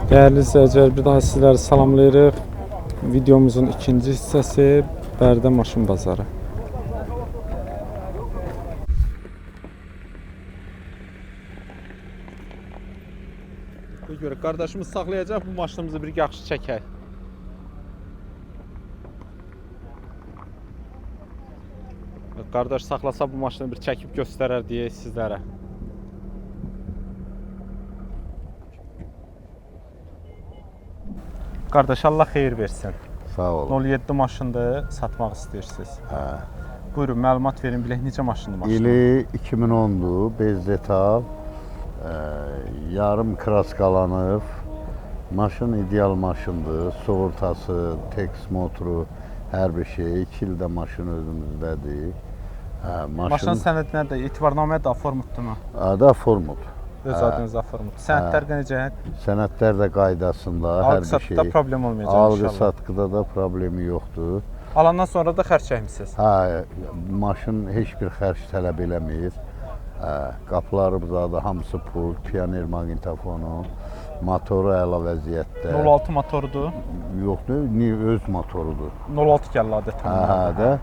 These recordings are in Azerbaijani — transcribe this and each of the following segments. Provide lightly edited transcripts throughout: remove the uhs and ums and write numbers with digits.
Dəyərli izləyicilər, bir daha sizləri salamlayırıq. Videomuzun ikinci hissəsi Bərdə Maşın Bazarı. Bir görə qardaşımız saxlayacaq bu maşınımızı bir yaxşı çəkək. Qardaş saxlasa bu maşını bir çəkib göstərər deyə sizlərə. Qardaş Allah xeyir versin. Sağ ol. 07 maşındır, satmaq istəyirsiniz. Hə. Buyurun, məlumat verin, bilək necə maşındır maşın? İli 2010-dur, bez detal, yarım kraskalanıb. Maşın ideal maşındır. Sığortası, teks motoru, hər bir şey. 2 ildə maşın özümüzdədir. Hə, maşın, Maşın sənədi nədir? Etibarnamə də aformutdurmu? Da formut. Öz adınıza aformut. Sənədlər necə? Sənədlər də qaydasında, hər bir Alqı-satqıda şey. problem olmayacaq inşallah. Alqı-satqıda da problemi yoxdur. Alandan sonra da xərc çəkmisiniz. Hə, maşın heç bir xərc tələb eləmir. Hə, qapıları zadı hamısı pul, pioner maqnitofonu, motoru əla vəziyyətdə. 06 motorudur. Yoxdur, öz motorudur. 06 gəlir adətən. Hə, hə də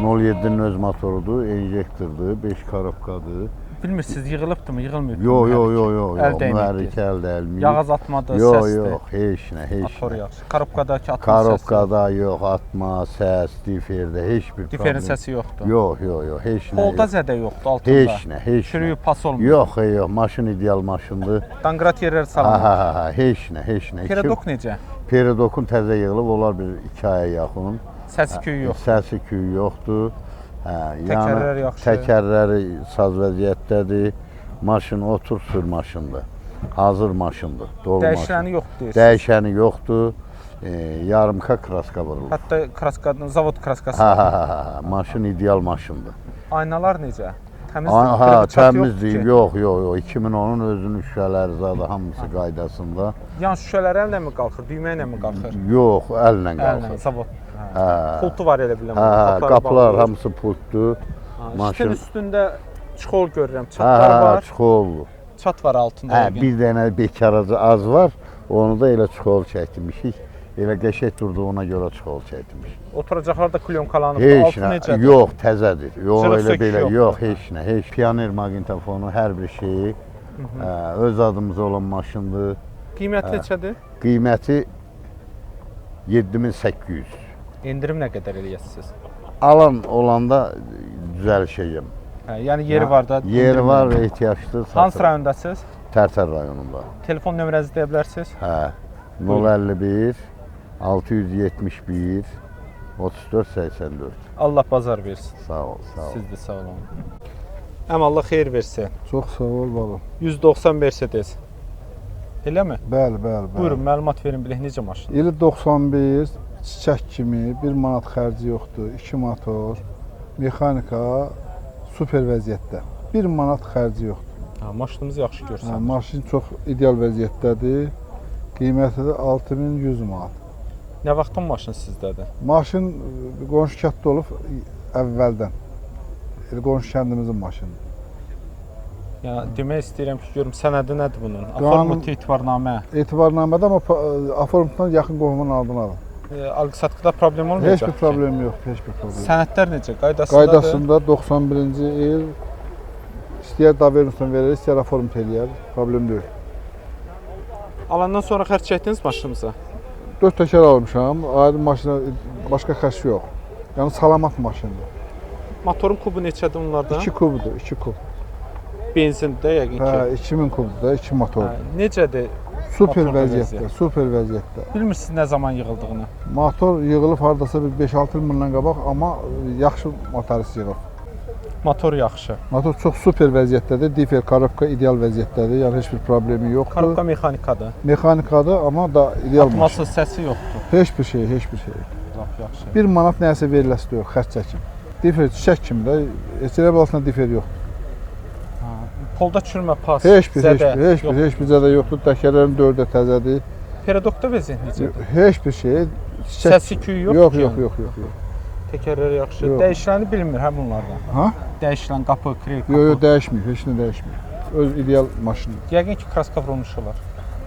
07-nin öz motorudur, enjektordur, 5 korobkadır. Bilmirsiniz yığılıbdımı, yığılmayıbdımı? Yox, yox, yox, yox, Əl yox, dəyməyibdir. mühərrik əl dəyilməyib. Yağız atmadı, Yox, səsdir. yox, heç nə, heç Motor nə. yaxşı. Korobkadakı atma səsi. Korobkada yox, atma, səs, diferdə heç bir Diferin problem. səsi yoxdur. Yox, yox, yox, heç nə. Polda yox. zədə yoxdur altında. Heç nə, heç nə. Çürüyüb pas olmuyor. Yox, yox, maşın ideal maşındır. Danqrat yerləri Ha, salamat. ha, ha, ha, heç nə, heç nə. Peredok necə? Peredokun təzə yığılıb, olar bir 2 aya yaxın. Səsi küyü yox. Səsi küyü yoxdur. Hə, Təkərlər yaxşı. Təkərləri saz vəziyyətdədir. Maşın otur sür maşındır. Hazır maşındır, dolu Dəyişiləni maşın. yoxdur deyirsiniz. Dəyişəni yoxdur. Yarımka kraska vurulub. Hətta kraskadan, zavod kraskası. Hə, hə, hə, hə, maşın ideal maşındır. Aynalar necə? Təmizdir. Ha, Kırığı çat yoxdur təmizdir. ki. Yox, yox, yox. 2010-un özünün şüşələri zadı hamısı qaydasında. Yan şüşələr əllə mi qalxır, düymə ilə mi qalxır? Yox, əllə Əllə, qalxır. zavod. Hə. Hə. Pultu var elə biləm. Hə, hə, qapıları qapılar bağlayır. hamısı pultdur. Ha, maşın- Şitin üstündə çxol görürəm. Hə, Çatlar hə, var. çıxollu. Çat var altında. Hə, yəqin. bir dənə bekaracı az var. Onu da elə çıxol çəkdirmişik. Elə qəşəng durduğuna görə çıxol çəkdirmişik. Oturacaqlar da klyonkalanıb. Heç Altı nə, necədir? yox, təzədir. Yox, Cırıq elə sökük belə, yoxdur. yox, heç nə, heç. Pioner maqnitofonu, hər bir şeyi. Hə, öz adımıza olan maşındır. Qiyməti neçədir? Qiyməti 7800. Endirim nə qədər eləyəsiniz? Alan olanda düzəlişəcəm. Hə, yəni yeri var da. Yeri endirim var, eləyir. ehtiyacdır. Hansı satırıq. rayondasınız? Tərtər rayonunda. Telefon nömrənizi deyə bilərsiniz? Hə. 051 671 34 84. Allah bazar versin. Sağ ol, sağ ol. Siz də sağ olun. Əm Allah xeyir versin. Çox sağ ol balam. 190 Mercedes. Eləmi? Bəli, bəli, bəli. Buyurun, məlumat verin bilək necə maşın. İli 91, çiçək kimi, 1 manat xərci yoxdur, 2 motor, mexanika super vəziyyətdə. 1 manat xərci yoxdur. Ha, maşınımız yaxşı Hə, görsənir. maşın çox ideal vəziyyətdədir. Qiyməti də 6100 manat. Nə vaxtdan maşın sizdədir? Maşın qonşu kənddə olub əvvəldən. Elə qonşu kəndimizin maşınıdır. Yəni demək istəyirəm ki, görüm sənədi nədir bunun? Qanun- Aformut etibarnamə. Etibarnamədə amma aformutdan yaxın qohumun adını alın. Alqı-satqıda problem olmayacaq. Heç bir ki. problem yoxdur, heç bir problem. Sənədlər necə? Qaydasındadır? Qaydasında 91-ci il istəyər Davernusdan verər, istəyər aformt eləyər, problem deyil. Alandan sonra xərc çəkdiniz maşınımıza? 4 təkər almışam, ayrı maşına başqa xərc yox. Yəni salamat maşındır. Motorun kubu neçədir onlardan? 2 kubdur, 2 kub. Benzindir də yəqin ki. Hə, 2000 kubdur da, 2 motor. Hə, necədir? Super motorda vəziyyətdə, vəziyyət. super vəziyyətdə. Bilmirsiniz nə zaman yığıldığını. Motor yığılıb hardasa bir 5-6 il bundan qabaq, amma yaxşı motorist yığılıb. Motor yaxşı. Motor çox super vəziyyətdədir, difer korobka ideal vəziyyətdədir, yəni heç bir problemi yoxdur. Korobka mexanikadır. Mexanikadır, amma da ideal maşın. Atması səsi yoxdur. Heç bir şey, heç bir şey. Lap yaxşı. 1 manat nəsə veriləsi deyil, xərc çəkim. Difer çiçək kimi də, heç elə bir altında difer yoxdur. Ha, polda çürümə pas, Heç bir, heç zədə bir, heç bir, yox. heç bir zədə yoxdur. Təkərlərin dördü də təzədir. Peredokda vəziyyət necədir? Heç bir şey. Çiçək Səsi küyü yoxdur yox, ki, yox, yəni? yox, yox, yox. Təkərləri yaxşı. Yox. Dəyişiləni bilmir hə bunlardan. Ha? Dəyişilən qapı, krel qapı. Yox, yox, dəyişmir, heç nə dəyişmir. Öz ideal maşındır. Yəqin ki, kraska vurulmuş olar.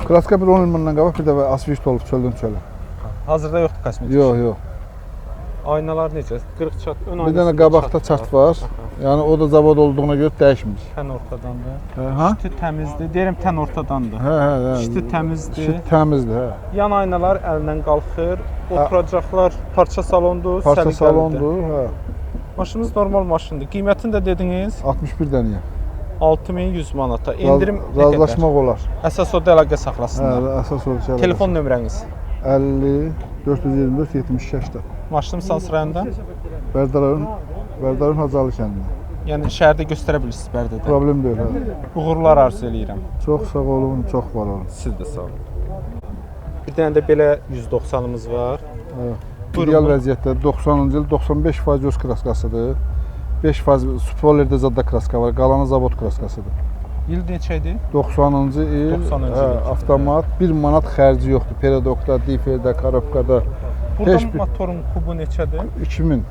Kraska bir 10 il bundan qabaq bir dəfə asfalt olub çöldən çölə. Hazırda yoxdur kosmetik. Yox, yox. Aynalar necə? Qırıq çat, ön Bir dənə aynasında qabaqda çat var. Yəni o da zavod olduğuna görə dəyişmir. Tən ortadandır. Hə, ha? Şiti təmizdir. Deyirəm tən ortadandır. Hə, hə, hə. Şiti təmizdir. Şit təmizdir, hə. Yan aynalar əldən qalxır. Oturacaqlar parça salondur, Parça səliqəlidir. salondur, hə. Maşınımız normal maşındır. Qiymətini də dediniz 61 dənəyə. 6100 manata. Endirim nə qədər? Razılaşmaq olar. Əsas o da əlaqə Hə, saxlasınlar. əsas o şey. Telefon nömrəniz. 50 424 72 Maşınımız hansı rayonda? Bərdər rayon, Bərdər rayon Hacıalı kəndində. Yəni şəhərdə göstərə bilirsiniz Bərdədə. Problem deyil, hə. Uğurlar arzu eləyirəm. Çox sağ olun, çox var olun. Siz də sağ olun. Bir dənə də belə 190-ımız var. Hə. Buyurun, İdeal bu- vəziyyətdə 90-cı il 95% öz kraskasıdır. 5% spoilerdə zadda kraska var, qalanı zavod kraskasıdır. İl neçə idi? 90-cı il, 90-cı hə, il. avtomat 1 manat xərci yoxdur. Peredokda, diferdə, korobkada Burada Heç bir- motorun kubu neçədir? 2000,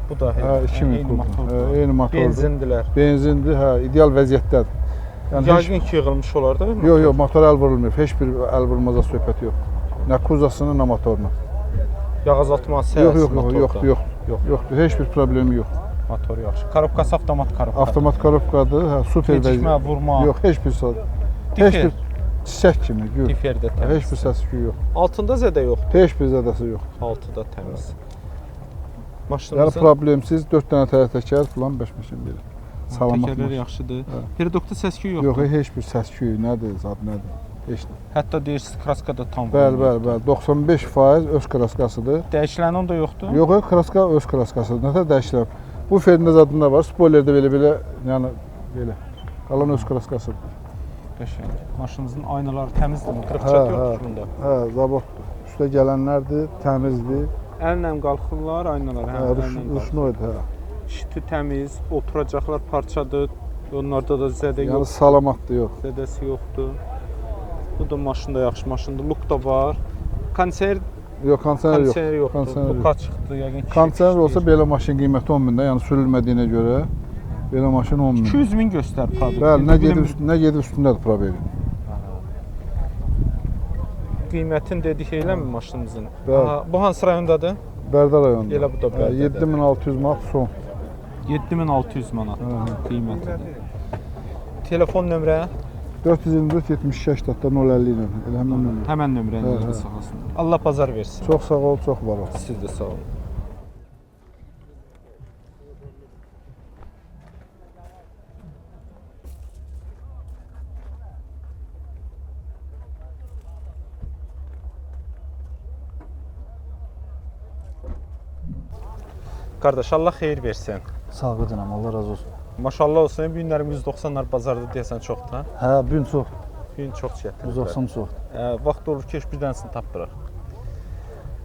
Bu da hə, 2000 eyni kub. motordur. Hə, eyni motordur. Benzindilər. Benzindir, hə, ideal vəziyyətdədir. Yəni heç Yəqin ki yığılmış olar da. Yox, yox, motora əl vurulmayıb. Heç bir əl vurmaza söhbət yox. Nə kuzasına, nə motoruna. Yağ azaltma səs Yox, yox, yox, motorda. yoxdur, yox. Yox. Yoxdur, heç bir problemi yox. Motor yaxşı. Korobkası avtomat korobka. Avtomat korobkadır, hə, super Gecikmə, vəziyyət. vurma. Yox, heç bir səs. Heç Difer. bir çiçək kimi, gül. Difer də təmiz. Heç bir səs küyü yox. Altında zədə yoxdur. Heç bir zədəsi yox. Altı da təmiz. Yəni Maşınımızın problemsiz 4 dənə tər təkər filan 5 maşın belə. Salamat təkərləri maşın. yaxşıdır. Hə. Peredokda səs-küy yoxdur. Yox, heç bir səs küyü nədir, zad nədir. Heç nə. Hətta deyirsiniz kraska da tam Bəli, vurulmayıb. bəli, bəli. 95% öz kraskasıdır. Dəyişilən onda yoxdur. Yox, yox, kraska öz kraskasıdır. Nətər dəyişirəm. Bu ferində zadında var. Spoilerdə belə-belə, yəni belə. Qalan öz kraskasıdır. Qəşəng. Maşınımızın aynaları təmizdirmi? Qırıq Hə, çat hə. yoxdur bunda. Hə, zavoddur. Üstə gələnlərdir, təmizdir. Əllə qalxırlar aynalar, hə, Hə, əllə qalxır. ruşnoydur, hə. Şiti təmiz, oturacaqlar parçadır. Onlarda da zədə Yəni yox, salamatdır, yox. zədəsi yoxdur. Bu da maşında yaxşı maşındır. Luk da var. Kondisioner, Yox, kondisioner yox. kondisioner yoxdur. Kondisioner yox. Luka çıxdı yəqin ki. Kondisioner olsa belə maşın qiyməti 10 mindən, yəni sürülmədiyinə görə belə maşın 10 min. 200 min göstər produkt. Bəli, nə gedib nə gedib üstündədir probeli. Qiymətini dedik eləmi maşınımızın? Bəli. Aha, bu hansı rayondadır? Bərdər rayonunda. Elə bu da Hə, Bərdədədir. 7600 manat son. 7600 manat qiymətidir. Telefon nömrə 424 72 84 050 ilə. Elə həmin nömrə. həmən nömrəni Hə, hə. saxlasın. Allah bazar versin. Çox sağ ol, çox var ol. Siz də sağ olun. Qardaş, Allah xeyir versin. Sağ ol canım, Allah razı olsun. Maşallah olsun, bu günlərim 190-lar bazarda deyəsən çoxdur, hə? Hə, bu gün çox, Bu gün çox çətindir. 190 çox. Vaxt olur ki, heç bir dənəsini tapmırıq.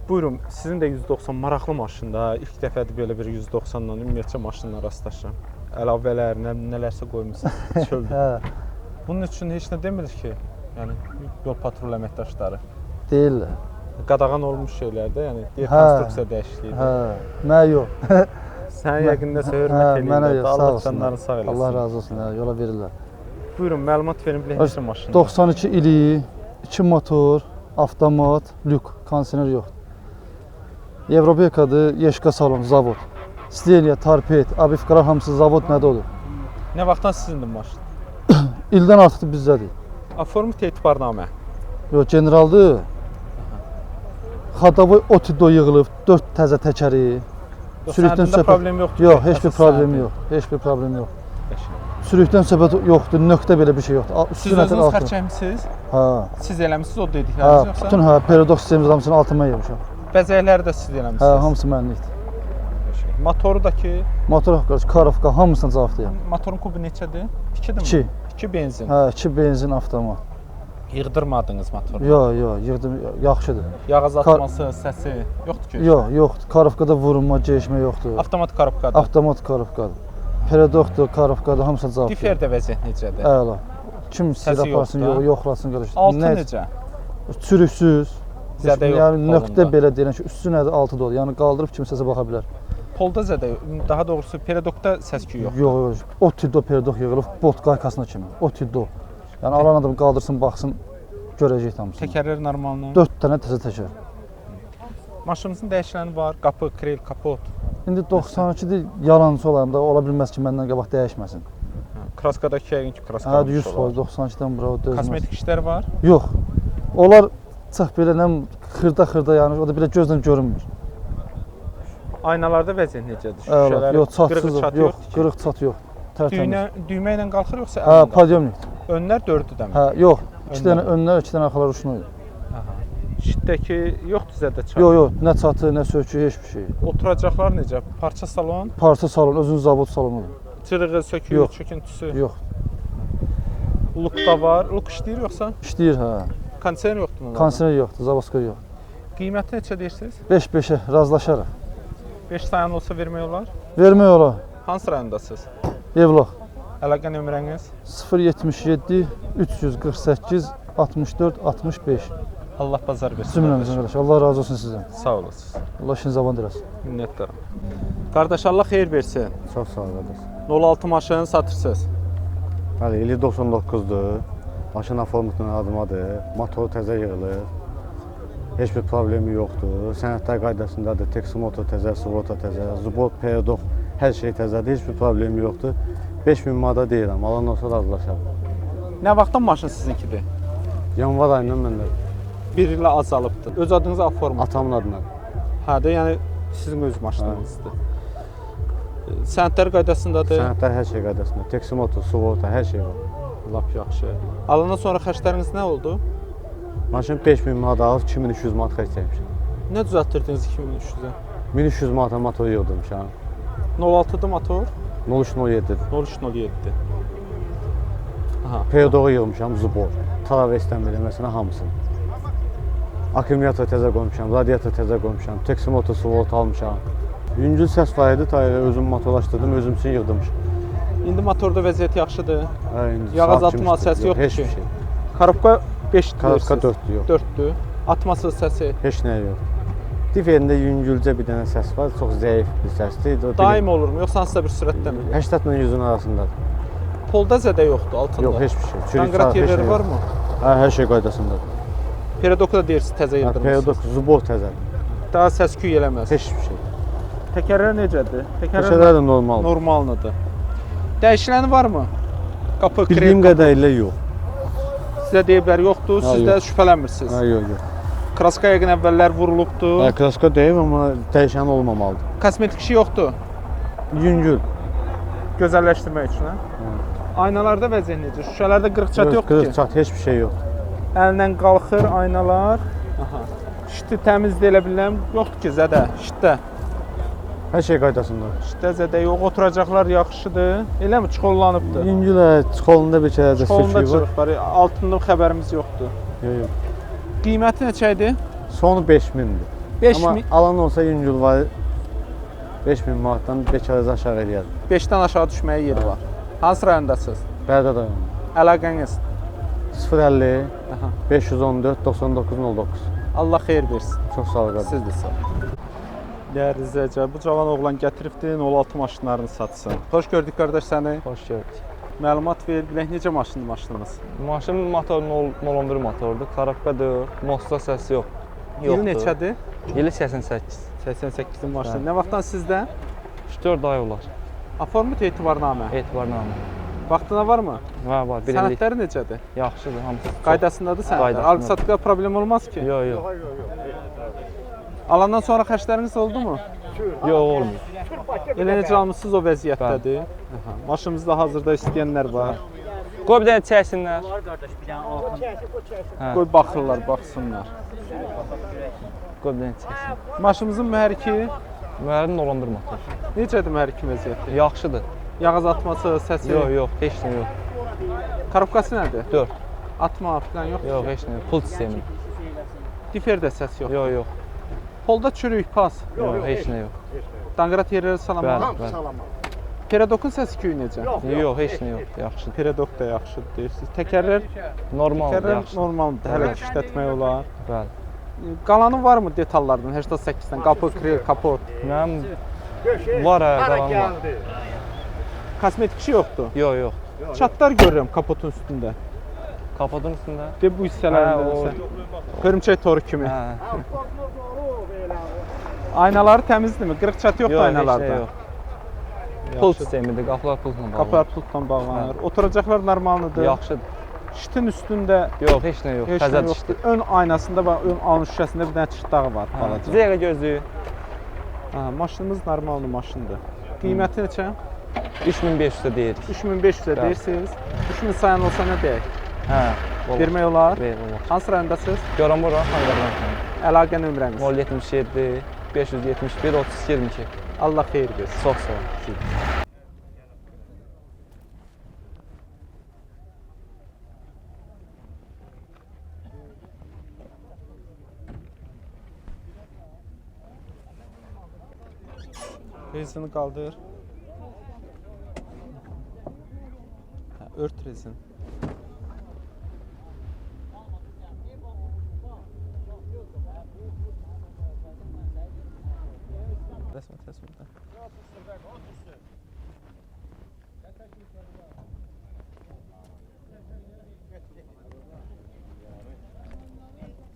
Buyurun, sizin də 190 maraqlı maşında. İlk dəfədir belə bir 190-la ümumiyyətcə maşınla rastlaşıram. Əlavələr, nə, nələrsə qoymusunuz çöldə. Hə, Bunun üçün heç nə demirik ki, yəni yol patrul əməkdaşları. deyirlər. Qadağan olmuş şeylərdə, yəni deyir Hə. konstruksiya dəyişikliyidir. Hə, mənə yox. Sənə yəqin nəsə hörmət Hə, mənə eləyirlər. yox, sağ Allah olsunlar. canlarını sağ eləsin. Allah razı olsun, hə, yola verirlər. Buyurun, məlumat verin bilək Öz necə maşındır. 92 ili, 2 motor, avtomat, lük, kondisioner yoxdur. Yevropeykadır, Yeşka salon, zavod. Steliya, tarpet, abifkalar hamısı zavod nədə olur? Nə vaxtdan sizindir maşın? İldən artıqdır bizdədir. Aformit etibarnamə. Yox, generaldır. Xadavoy otido yığılıb, 4 təzə təkəri. Yox, Sürükdən sənədində söhbət- problem yoxdur. Yox, ki, heç bir əsas problemi sənədi. yox. Heç bir problemi yox. Qəşəng. Sürükdən söhbət yoxdur, nöqtə belə bir şey yoxdur. Siz Üstü özünüz nədir, altı. xərc çəkmisiniz? Hə. Siz eləmisiniz o Hə, dediklərinizi yoxsa? bütün hə, peridoks sistemimiz hamısını altıma yemişəm. Bəzəkləri də siz eləmisiniz. Hə, hamısı mənlikdir. Qəşəng. Motoru da ki, Motor haqqı, karovka hamısına cavabdayam. motorun kubu neçədir? 2-dirmi? 2. 2 benzin. Hə, 2 benzin avtomat. Yığdırmadınız motoru. Yox, yox, yığdım, yaxşıdır. Yağ azaltması, səsi yoxdur ki. Yox, yox, karovkada vurulma, gecikmə yoxdur. Avtomat korobkadır. Avtomat karovkadır. Peredokdur, karovkadır, hamısına cavabdayam. Diferdə vəziyyət necədir? Əla. Kim istəyir Səsi aparsın, yoxdur, yox, yoxlasın qardaş. Altı Nə- necə? Çürüksüz. Zədə yoxdur Yəni nöqtə polunda. belə deyilən ki, üstü nədir, altı da olur. Yəni qaldırıb kimsəsə baxa bilər. Polda zədə yox. Daha doğrusu peredokda səs-küy yox. Yox, yox. O tiddo peredok yığılıb bot qaykasına kimi. O tiddo. Yəni alan adam qaldırsın, baxsın, Görəcəyik hamısını. Təkərlər normaldır. 4 dənə təzə təkər. Maşınımızın dəyişiləni var. Qapı, krel, kapot. İndi 92-dir, yalançı olayım da, ola bilməz ki, məndən qabaq dəyişməsin. Hə, Kraskadakı yəqin ki, kraska Hə, almış 100% olar. 92-dən bura o dözməz. Kosmetik işlər var. Yox. Onlar çox belə nə xırda-xırda, yəni o da belə gözlə görünmür. Aynalarda vəziyyət necədir? Əla, Şüşələr, yox, qırığı çatsız, çatı yox, yoxdur ki. qırıq çat yox. Tərtəmiz. Düymə ilə qalxır yoxsa Hə, əllə qalxır? podyomnik. Önlər dördü də mi? Hə, yox. 2 Önlər. dənə önlər, 2 dənə arxalar ruşnoydu. Aha. Şitdəki yoxdur zədə çatı. Yox, yox, nə çatı, nə sökü, heç bir şey. Oturacaqlar necə? Parça salon, Parça salon, özünün zavod salonudur. cırığı, söküyü, Yox. çöküntüsü. Yox, Luk da var. Luk işləyir yoxsa? işləyir hə. Kondisioner yoxdur bunlarda? Kondisioner yoxdur, zavoska yox. Qiyməti neçə deyirsiniz? 5-5-ə razılaşarıq. 5 sayan olsa vermək olar. Vermək olar. Hansı rayondasınız? Yevlax Əlaqə nömrəniz? 077 348 64 65. Allah bazar versin. Cümləmizin qardaş. Allah razı olsun sizdən. Sağ olasınız. Allah işinizi avan eləsin. Minnətdaram. Qardaş Allah xeyir versin. Çox sağ ol qardaş. 06 maşını satırsınız. Bəli, ili 99-dur. Maşın aformutun adımadır. Motoru təzə yığılır. Heç bir problemi yoxdur. Sənədlər qaydasındadır. Teksimoto təzə, sığorta təzə, zubot, periodok, hər şey təzədir. Heç bir problemi yoxdur. 5000 manata deyirəm. Alan olsa razılaşaram. Nə vaxtdan maşın sizinkidir? Yanvar ayından məndə Bir ilə azalıbdır. Öz adınıza aforma. atamın adına. Hə də, yəni sizin öz maşınınızdır. Sənədlər qaydasındadır. Sənədlər hər şey qaydasında. Teksimoto, sığorta, hər şey var. Lap yaxşı. Alandan sonra xərcləriniz nə oldu? Maşın 5000 manat alıb 2300 manat xərc çəkmişəm. Nə düzəltdirdiniz 2300-ə? 1300 manata motor yığdırmışam. 06-dır motor, 0307-dir. 0307. Aha. Peridoğu yığmışam, zubor. Traversdən belə məsələn hamısını. Akkumulyator təzə qoymuşam, radiator təzə qoymuşam, teksimoto sığorta almışam. Yüngül səs var idi, ta elə özüm motorlaşdırdım, özüm üçün yığdırmışam. İndi motorda vəziyyət yaxşıdır. Hə, indi Yağ saat azaltma kimi səsi yox, yoxdur heç ki. bir şey. Korobka 5-dir. Korobka 4-dür, yox. 4-dür. Atması səsi Heç nə yox. Diferində yüngülcə bir dənə səs var, çox zəif bir səsdir. O daim olurmu yoxsa hansısa bir sürətdəmi? 80 ilə 100-ün arasındadır. Polda zədə yoxdur altında. Yox, heç bir şey. Çürük Danqrat çarıq, heç yerləri nə var yox. mı? Hə, hər şey qaydasındadır. Peredoku da deyirsiniz təzə Hə, yığdırmısınız. Periodok, zubor təzədir. Daha səs-küy eləməz. Heç bir şey. Təkərlər necədir? Təkərlər Təkərlər də normaldır. normaldır. Dəyişiləni varmı? Qapı, Bildiyim krel, qədərilə yox. sizə deyiblər yoxdur, Hə, siz də yox. şübhələnmirsiniz. Hə, yox, yox. Kraska yəqin əvvəllər vurulubdu. Hə, kraska deyil, amma dəyişən olmamalıdır. Kosmetik işi yoxdur. Yüngül. Gözəlləşdirmək üçün, hə? Aynalarda vəziyyət necə? Şüşələrdə qırıq çat yoxdur Qırıq ki. çat, heç bir şey yoxdur. Əllə qalxır aynalar. Aha. Şiti təmizdir elə bilirəm. Yoxdur ki, zədə, şitdə. Hər şey qaydasındadır. Şitdə zədə yox, oturacaqlar yaxşıdır. Eləmi? Çuxollanıbdır. Yüngül, hə, çolunda bir kərə də Çuxolunda söküyü var. cırıq var. Altında xəbərimiz yoxdur. Yox, yox. Qiyməti neçə idi? Sonu 5000-dir. 5000, Amma alan olsa yüngül var. 5000 manatdan 5 arası aşağı eləyər. 5-dən aşağı düşməyə yeri var. Hansı rayondasınız? Bərdə rayonu. Əlaqəniz? 050 Aha. 514 99 09. Allah xeyir versin. Çox sağ ol qardaş. Siz də sağ olun. Dəyərli izləyicilər, bu cavan oğlan gətiribdi 06 maşınlarını satsın. Xoş gördük qardaş səni. Xoş gördük. Məlumat ver, bilək necə maşındır maşınımız? Maşın motoru 0.11 motordur. Korobka deyil, mosta səsi yox. İl neçədir? İli 88. 88-in maşını. Hə. Nə vaxtdan sizdə? 3-4 ay olar. Aformut etibarnamə. Etibarnamə. Vaxtına varmı? Var, var. Bir illik. Sənədləri necədir? Yaxşıdır hamısı. Çox. Qaydasındadır sənədlər. Qaydasındadır. Alqı-satqıda problem olmaz ki. Yox, yox. Alandan sonra xərcləriniz oldu mu? Yox, olmur. Elə necə almısınız o vəziyyətdədir. Aha. Maşınımızda hazırda istəyənlər var. Qoy bir dənə çəksinlər. Hə. Qoy baxırlar, baxsınlar. Qoy bir dənə çəksin. Maşınımızın mühərriki Mühərrim 0.11 motor. necədir mühərrikin vəziyyəti? Yaxşıdır. Yağ azaltması, səsi, Yox, yox, heç nə yox. Korobkası nədir? 4. Atma falan yox. Yox, heç nə yox. Pul sistemi. Diferdə səs yox. Yox, yox. Polda çürük, pas. Yox, heç nə yox. Danqrat yerləri salamat. Bəli, bəli. Peredokun səsi küyü necə? Yox, heç nə yox. Yaxşıdır. Peredok da yaxşıdır deyirsiniz. Təkərlər, Normaldır, təkərlər yaxşıdır. normaldır. Hələ ki işlətmək olar. Bəli. Qalanı varmı detallardan? 88-dən qapı, krel, kapot. Mənim var hə, qalan var. Kosmetik işi yoxdur. Yox, yox. Çatlar görürəm kapotun üstündə. Kapotun üstündə. De bu hissələrində Hə, o- nəsə. Hörümçək toru kimi. Hə. Aynaları təmizdirmi? Qırıq çatı yoxdur Yox, heç nə aynalarda. yox. Pul sistemidir, qapılar pulla bağlanır. Qapılar pultla bağlanır. Oturacaqlar normaldır. Yaxşıdır. Şitin üstündə Yox, heç nə yox. heç nə Təzə yoxdur. dişdir. Ön aynasında bax, ön alın şüşəsində bir dənə çıtdağı var balaca. Zeyqa gözlüyü Hə, maşınımız normal maşındır. Qiyməti neçə? 3500-ə deyirik. 3500-ə Bəli. deyirsiniz. 3000 sayan olsa nə deyək? Hə. Olar. Vermək olar. Ver, olar. Hansı rayondasınız? Goranbor Xanqardan. Əlaqə nömrəniz. 077 571 32 22. Allah xeyir versin. Çox sağ olun. Rezini qaldır. Hə, ört rezin. Rəsmə təsvirdə.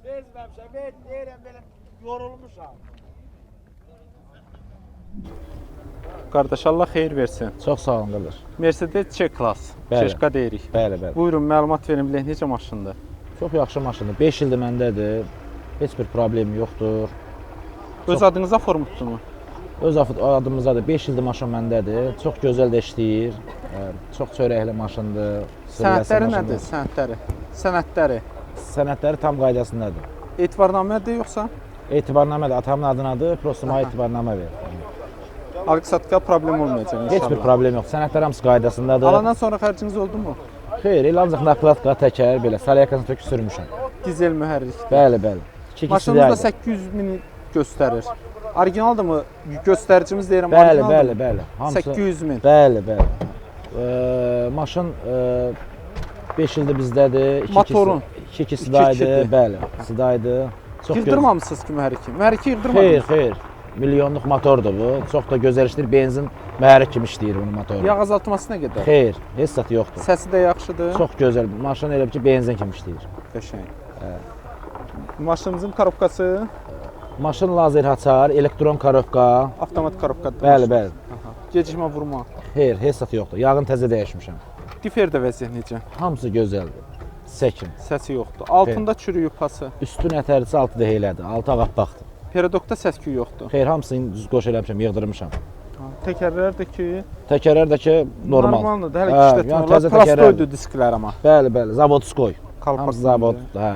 Bezməmişəm, deyirəm belə yorulmuşam. Qardaş, Allah xeyir versin. Çox sağ olun qardaş. Mercedes C-Class. Bəli. Çeşka deyirik. Bəli, bəli. Buyurun, məlumat verin bilək necə maşındır? Çox yaxşı maşındır. 5 ildir məndədir. Heç bir problemi yoxdur. Öz adınıza formutdunmu? Öz adımızdadır. 5 ildir maşın məndədir. Çox gözəl də işləyir. Çox çörəkli maşındır. Sürüləsi Sənədləri maşındır. nədir? Sənədləri. Sənədləri. Sənədləri tam qaydasındadır. Etibarnamədir yoxsa? Etibarnamədir. Atamın adınadır. Prosta mənə etibarnamə verir. Alqı-satqıya problem olmayacaq inşallah. Heç bir problem yox. Sənədlər hamısı qaydasındadır. Alandan sonra xərciniz oldu mu? Xeyr, elə ancaq naklatka, təkər belə salyakasını töküb sürmüşəm. Dizel mühərrikdir. Bəli, bəli. İki Maşınımız da kişi 800 min göstərir. Originaldırmı? Göstəricimiz deyirəm, Bəli, originaldırmı? bəli, bəli. Hamısı 800 min. Bəli, bəli. Maşın 5 ildir bizdədir. İki Motorun. İki ikisi idi, bəli, sidaydı. Çox Yığdırmamısınız ki mühərriki? Mühərriki yığdırmadınız? Xeyr, xeyr. Milyonluq motordur bu. Çox da gözəl işləyir. Benzin mühərrik kimi işləyir bunun motoru. Yağ azaltması nə qədər? Xeyr, heç zat yoxdur. Səsi də yaxşıdır. Çox gözəl. Maşın elə bil ki, benzin kimi işləyir. Qəşəng. Maşınımızın korobkası Maşın lazer açar, elektron korobka. Avtomat korobkadır. Bəli, bəli. Aha. Gecikmə vurma. Xeyr, heç zat yoxdur. Yağını təzə dəyişmişəm. Diferdə vəziyyət necə? Hamısı gözəldir. Səkin. Səsi yoxdur. Altında çürüyü pası. Üstü nətərcisi altı da elədir. Altı ağappaqdır. Perodokda səs-küy yoxdur. Xeyr, hamısını düz qoş eləmişəm, yığdırmışam. Təkərlər də ki, Təkərlər də ki normal. Normaldır. Hələ Hə, ki işlətmək yəni olar. təzə təkərlərdir. Prostoydur disklər amma. Bəli, bəli, zavodskoy. Kalpak Hamısı zavod, hə.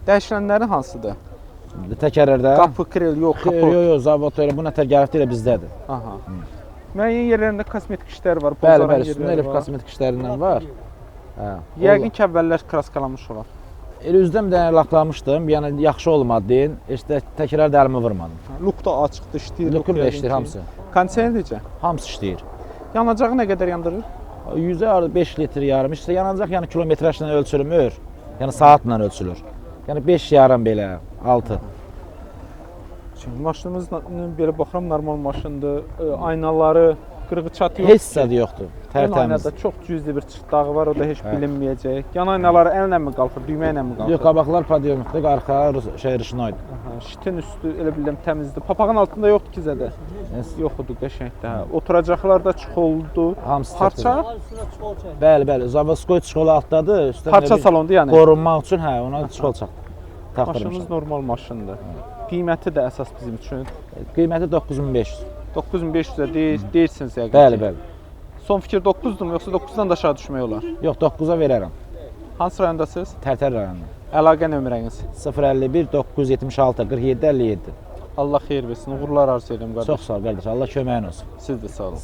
Dəyişilənləri hansıdır? Təkərlərdə Qapı, krel yox, Xeyr, kapot. yox, yox, zavod elə bu nətər gəlibdi elə bizdədir. Aha. Müəyyən yerlərində kosmetik işlər var, Bəli, bozaran bəli, üstündə yerləri elə var. kosmetik işlərindən var. Hə. Yəqin ki, əvvəllər kraskalanmış olar. Elə üzdən bir dənə laklamışdım, yəni yaxşı olmadı deyin. Heç də təkrar də əlimi vurmadım. Luk da açıqdır, işləyir. Lukum da yəqin işləyir ki. hamısı. Kondisioner necə? Hamısı işləyir. Yanacağı nə qədər yandırır? 100-ə 5 litr yarım. İşte yanacaq yəni kilometrajla ölçülmür. Yəni saatla ölçülür. Yəni 5 yarım belə, 6. Şimdi maşınımız belə baxıram normal maşındır. Aynaları, qırığı çatı yox. Heç zad yoxdur. Ön Tərtəmiz. aynada çox cüzi bir çıtdağı var, o da heç bilinməyəcək. Yan aynaları əllə mi qalxır, düymə ilə mi qalxır? Yox, qabaqlar podiyomikdir, arxa ruşnoydur. Aha, şitin üstü elə bilirəm təmizdir. Papağın altında yoxdur ki zədə. Yox idi, qəşəngdir. Hə. Oturacaqlar da çıxoldu. Hamısı Parça? Bəli, bəli. Zavodskoy çıxolu altdadır. Üstdən Parça salondur yəni. Qorunmaq üçün hə, ona çıxol çatdı. Taxdırmışam. Maşınımız normal maşındır. Qiyməti də əsas bizim üçün. Qiyməti 9500. 9500-ə deyirsiniz yəqin Bəli, ki. bəli. Son fikir 9-durmu yoxsa 9-dan da aşağı düşmək olar? Yox, 9-a verərəm. Hansı rayondasınız? Tərtər rayonunda. Əlaqə nömrəniz? 051 976 47 57. Allah xeyir versin. Uğurlar arzu edirəm qardaş. Çox sağ ol qardaş. Allah köməyin olsun. Siz də sağ olun.